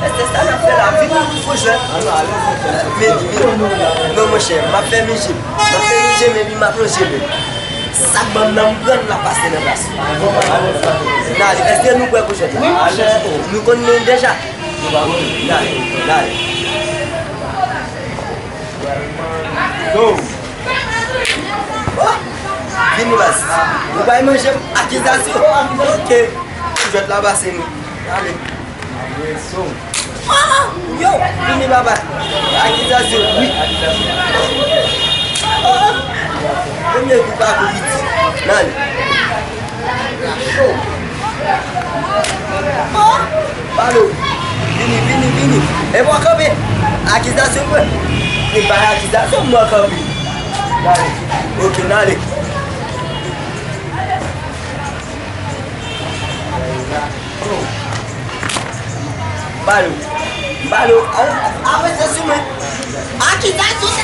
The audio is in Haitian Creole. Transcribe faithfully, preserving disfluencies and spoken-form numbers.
Èske sa n ap fè la? Vin nou pou jwèt. Medi, medi. Non, monchè, m ap fè mije. M ap fè mije, men m ap lonje men. Sa k ban m nan, m pran l, l ap pase nan plas. N ale, èske nou prè pou jwèt la? Wi, monchè. Nou konn men deja. N ale, n ale. Yo. Oh! Vini, baz. Ou bay manje m? Akizasyon. Ok. Jwèt la pase nou. Ale. Ah! Yo! Vini, papa. Akizasyon, wi. Ah! Premye kou pa kou piti. Nan. Yo! Oh! Balo! Vini, vini, vini! E mwen kanpe! Akizasyon mwen! E bay akizasyon mwen kanpe! N ale! Ok, n ale! Balo! Balo! Avanse sou mwen! Akizasyon!